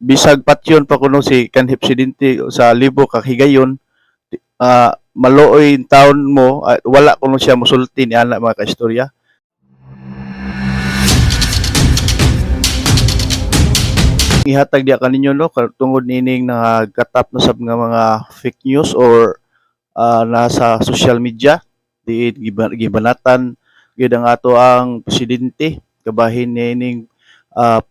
Bisag patyon pa kuno si kanhi presidente sa libo ka higayon, maluoy taon mo, wala kuno siya musulti ni ana, mga kaistorya. Ihatag diya kaninyo, no, tungod nining nagkatap na sab nga mga fake news or nasa social media diin gibanatan gyud ang ato ang presidente kabahin nining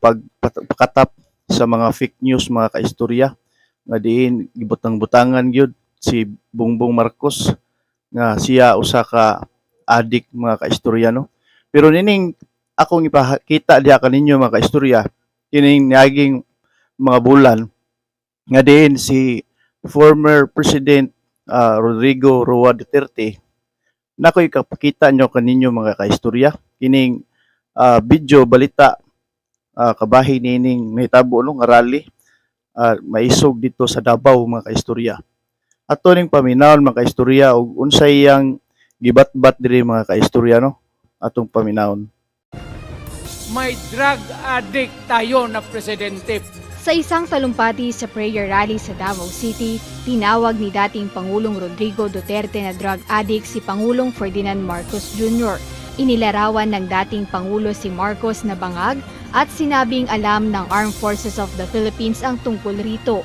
pagpakatap sa mga fake news, mga kaistorya, nga diin gibutang-butangan gyud si Bongbong Marcos nga siya usa ka adik, mga kaistorya, no. Pero nining akong ipakita diha kaninyo, mga kaistorya, kining niaging mga bulan nga diin si former President Rodrigo Roa Duterte, nako ikapakita nyo kaninyo, mga kaistorya, kining video balita kabahin nining nahitabo, no, nga rally maisog dito sa Davao, mga kaistorya. Ato ning paminawon, mga kaistorya, ug unsay iyang gibatbat diri, mga kaistorya, no, atong paminawon. May drug addict tayo na presidente. Sa isang talumpati sa prayer rally sa Davao City, tinawag ni dating Pangulong Rodrigo Duterte na drug addict si Pangulong Ferdinand Marcos Jr. Inilarawan ng dating Pangulo si Marcos na bangag at sinabing alam ng Armed Forces of the Philippines ang tungkol rito.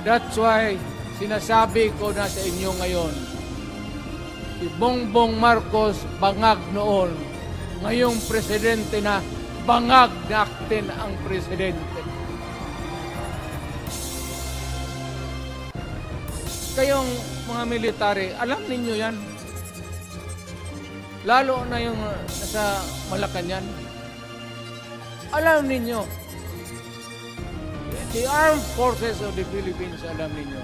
That's why sinasabi ko na sa inyo ngayon, si Bongbong Marcos bangag noon, ngayong presidente na, bangag natin ang presidente. Kayong mga military, alam ninyo yan. Lalo na yung sa Malacanang. Alam ninyo. The Armed Forces of the Philippines, alam ninyo.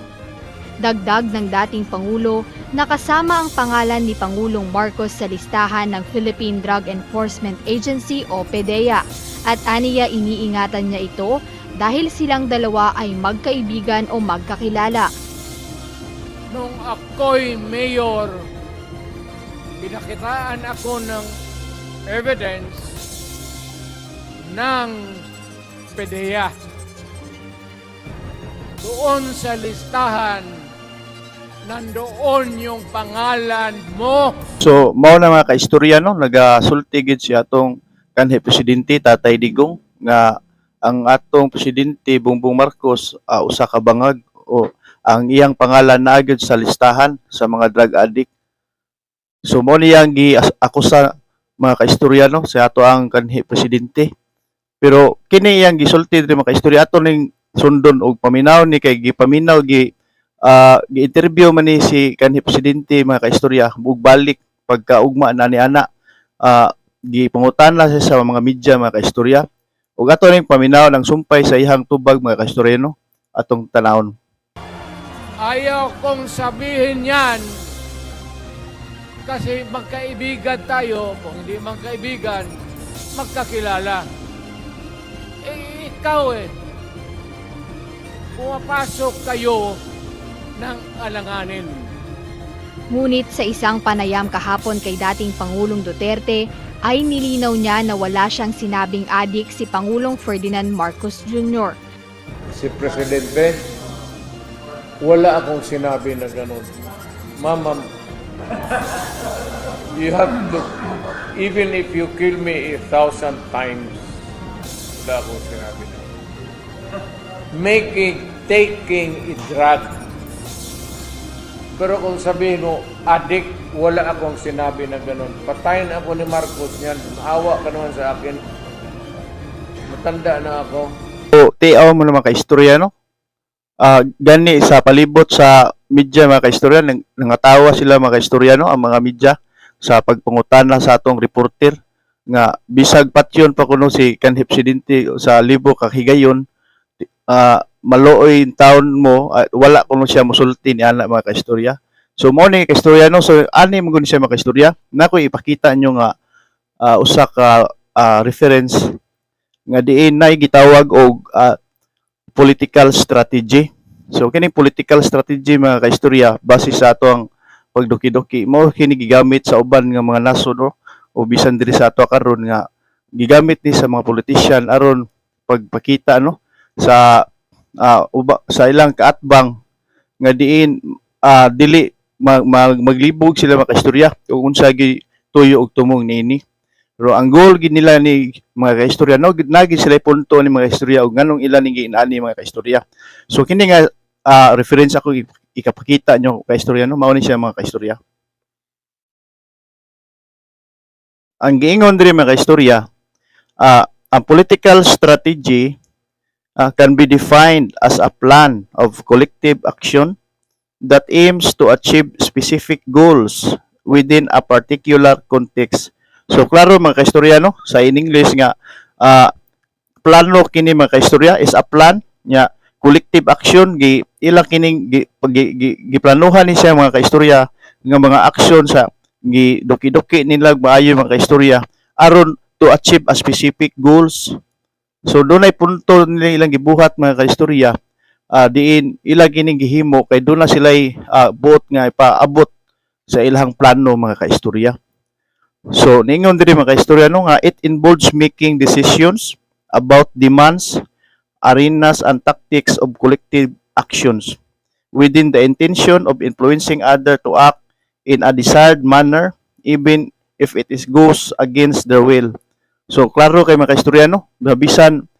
Dagdag ng dating Pangulo, nakasama ang pangalan ni Pangulong Marcos sa listahan ng Philippine Drug Enforcement Agency o PDEA at aniya iniingatan niya ito dahil silang dalawa ay magkaibigan o magkakilala. Nung ako'y mayor, pinakitaan ako ng evidence ng PDEA. Doon sa listahan, nandoon yung pangalan mo. So, mao na, mga kaistorya, no, nagasulti gid si atong kanhi presidente Tatay Digong nga ang atong presidente Bongbong Marcos usa ka bangag o ang iyang pangalan naa gyud sa listahan sa mga drug addict. So mao niyang gi-akusa, mga kaistorya, no, sa ato ang kanhi presidente. Pero kini iyang gisulti diri, mga kaistorya, ato ning sundon og paminaw ni kay gipaminaw gi gi-interview man ni si kanhi presidente, mga kaistorya, ug balik pagkaugma na ni ana gipangutana siya sa mga media, mga kaistorya, ug ato ning paminaw ng sumpay sa iyang tubag, mga kaistorya, no, atong tanawon. Ayaw kong sabihin yan kasi magkaibigan tayo, kung hindi magkaibigan, magkakilala. Eh, ikaw eh, pumapasok kayo ng alanganin. Ngunit sa isang panayam kahapon kay dating Pangulong Duterte ay nilinaw niya na wala siyang sinabing adik si Pangulong Ferdinand Marcos Jr. Si Presidente, wala akong sinabi na ganun. Mama, you have to, even if you kill me 1,000 times, wala akong sinabi na. Making, taking a drug. Pero kung sabihin mo, addict, wala akong sinabi na ganun. Patayin ako ni Marcos niyan. Maawa ka naman sa akin. Matanda na ako. So tiaw mo naman, kaistorya, no, gani sa palibot sa media, mga kaistorya, nangatawa sila, mga kaistorya, no, ang mga media sa pagpangutana sa atong reporter nga bisag patyon pa kuno si kanhi presidente sa libo ka higayon, maluoy taon mo, wala kuno siya musulti ni ana, mga kaistorya. So mao ni, kaistorya, no. So ani mo gud siya, mga kaistorya, nako ipakita nyo nga usa ka reference nga diin nay gitawag og political strategy. So kining political strategy, mga kaistorya, base sa ato ang pagduki-duki, mao kini gigamit sa uban nga mga nasod, no, o bisan diri sa ato karon nga gigamit ni sa mga politician aron pagpakita, no. sa sa ilang kaatbang nga diin dili maglibog sila, mga kaistorya, kung unsa gi tuyo og tumong niini. Pero ang goal gid nila ni, mga kaistorya, no, nagi sila punto ni, mga kaistorya, og nganong ila ning giinani, mga kaistorya. So kini nga reference ako ikapakita nyo, kaistorya, no, mao ni siya, mga kaistorya. Ang giingon diri, mga kaistorya, ang political strategy can be defined as a plan of collective action that aims to achieve specific goals within a particular context. So klaro, mga kaistorya, no, sa in English nga plano kini, mga kaistorya, is a plan nya collective action gi ilang kining gi, giplanuhan ni siya, mga kaistorya, nga mga action sa gi duki-duki nila maayo, mga kaistorya, aron to achieve a specific goals. So dunay punto nila ilang gibuhat, mga kaistorya, diin ila kining gihimo kay doon na sila'y buot nga ipaabot sa ilang plano, mga kaistorya. So ningon diri, mga kaistorya, no, nga it involves making decisions about demands, arenas and tactics of collective actions within the intention of influencing other to act in a desired manner even if it is goes against their will. So klaro kay, mga kaistorya, no, bisan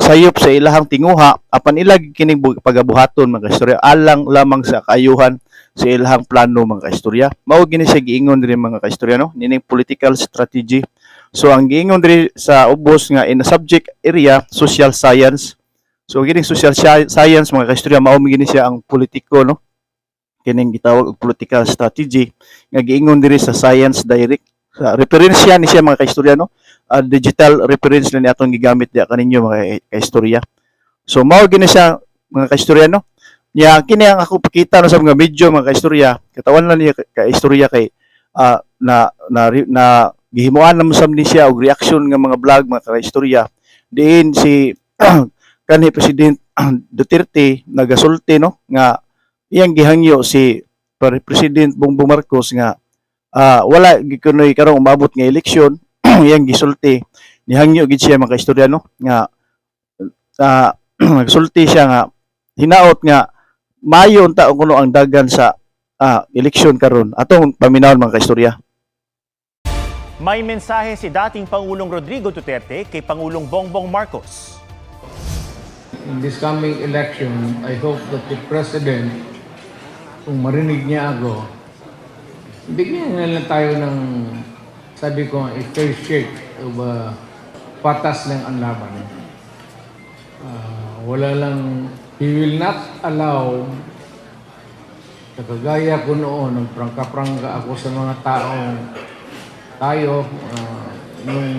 sayop sa ilahang tinguha, apan ila kining pagabuhaton, mga kaistorya, alang lamang sa kaayuhan sa ilahang plano, mga kaistorya. Mao gini siya giingon diri, mga kaistorya, no, nining political strategy. So ang giingon diri sa ubos nga in a subject area social science. So kining social science, mga kaistorya, mao gini siya ang politiko, no, kining gitawag og political strategy nga giingon diri sa Science Direct. Sa referensya ni siya, mga kaistorya, no, digital reference na ni atong gigamit diya kaninyo, mga kaistorya. So mao gini siya, mga kaistorya, no. Nya kini ang ako pakita, no, sa mga video, mga kaistorya. Katawan lang niya kaistorya kay na na na gihimuan na sab ni siya og reaction nga mga vlog, mga kaistorya, diin si kanhi President Duterte nagasulti, no, nga iyang gihangyo si President Bongbong Marcos nga wala gid kunoy karong umabot nga eleksyon. Iyang gisulti, nihangyo gid siya, mga kaistorya, no, nga nagsulti siya nga hinaot nga maayo unta kuno ang dagan sa eleksyon karon. Atong paminawon, mga kaistorya. May mensahe si dating Pangulong Rodrigo Duterte kay Pangulong Bongbong Marcos. In this coming election, I hope that the President, kung marinig niya ako, bigyan na lang tayo ng, sabi ko, a fair shake of patas lang ang laban. Wala lang, he will not allow na kagaya ko noon, nagprangka-prangka ako sa mga taong tayo nung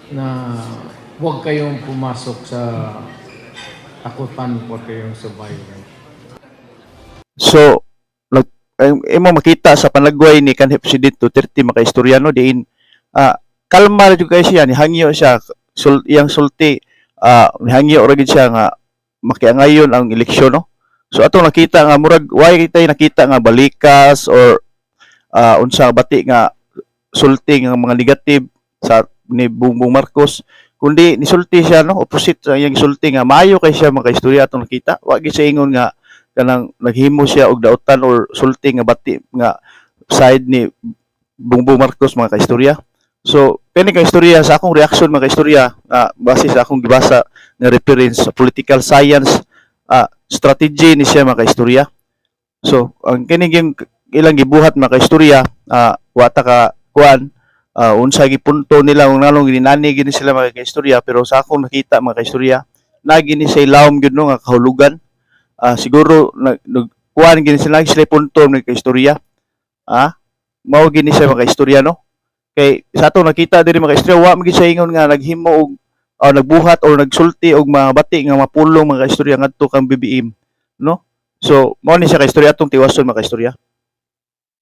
na huwag kayong pumasok sa takutan po yung sa violence. So, nag imo makita sa panagway ni kanhi President Duterte, mga kaistorya, no, diin kalma ra jud kay siya, nihangyo siya iyang sulti, nihangyo ra gid siya nga makiangayon ang eleksyon, no. So atong nakita nga murag way kitay nakita nga balikas or unsa bati nga sulti nga mga negative sa ni Bongbong Marcos, kundi nisulti siya, no, opposite sa iyang sulti nga maayo kay siya, mga kaistorya. Atong nakita, wa gid siya ingon nga kanang naghimo siya og dautan or sulti nga bati nga side ni Bongbong Marcos, mga kaistorya. So kini, kaistorya, sa akong reaction, mga kaistorya, base sa akong gibasa nga reference sa political science, strategy ni siya, mga kaistorya. So ang kini yung ilang gibuhat, mga kaistorya, wa ta ka kuan unsa gipunto nila kung nganong ginani gini sila, mga kaistorya, pero sa akong nakita, mga kaistorya, nagi ni siya lawom gyud, no, nga kahulugan. Siguro nag kuan gini sila, sila punto, mga kaistorya. Mao gini siya, mga kaistorya, no, kay sa atong nakita diri, mga kaistorya, wa man gid siya ingon nga naghimo og nagbuhat or nagsulti og mga bati nga mapulong, mga kaistorya, ngadto kang BBM, no. So mao ni siya, kaistorya, atong tiwason, mga kaistorya.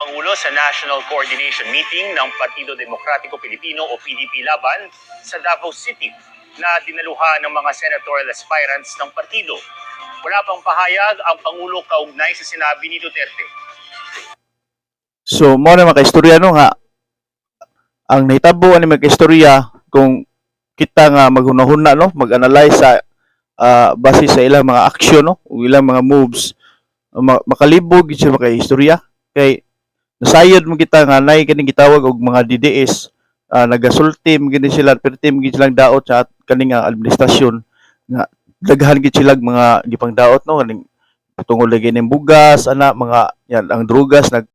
Pangulo sa National Coordination Meeting ng Partido Demokratiko Pilipino o PDP Laban sa Davao City na dinaluhan ng mga senatorial aspirants ng partido. Wala pang pahayag ang Pangulo kaugnay sa sinabi ni Duterte. So, mao na, mga kaistorya, no, nga ang nahitabo ani, mga kaistorya, kung kita nga maghunahuna, no, mag-analyze sa base sa ilang mga aksyon, no, ug ilang mga moves, makalibog gid siya makaistorya kay nasayod mo kita nga nay kaning gitawag og mga DDS, nagasulti man gid sila, perti man gid silang daot sa kaning nga administrasyon nga daghan gid sila mga gipangdaot, no, kaning tungod lagi ning bugas ana, mga yan, ang drugas nag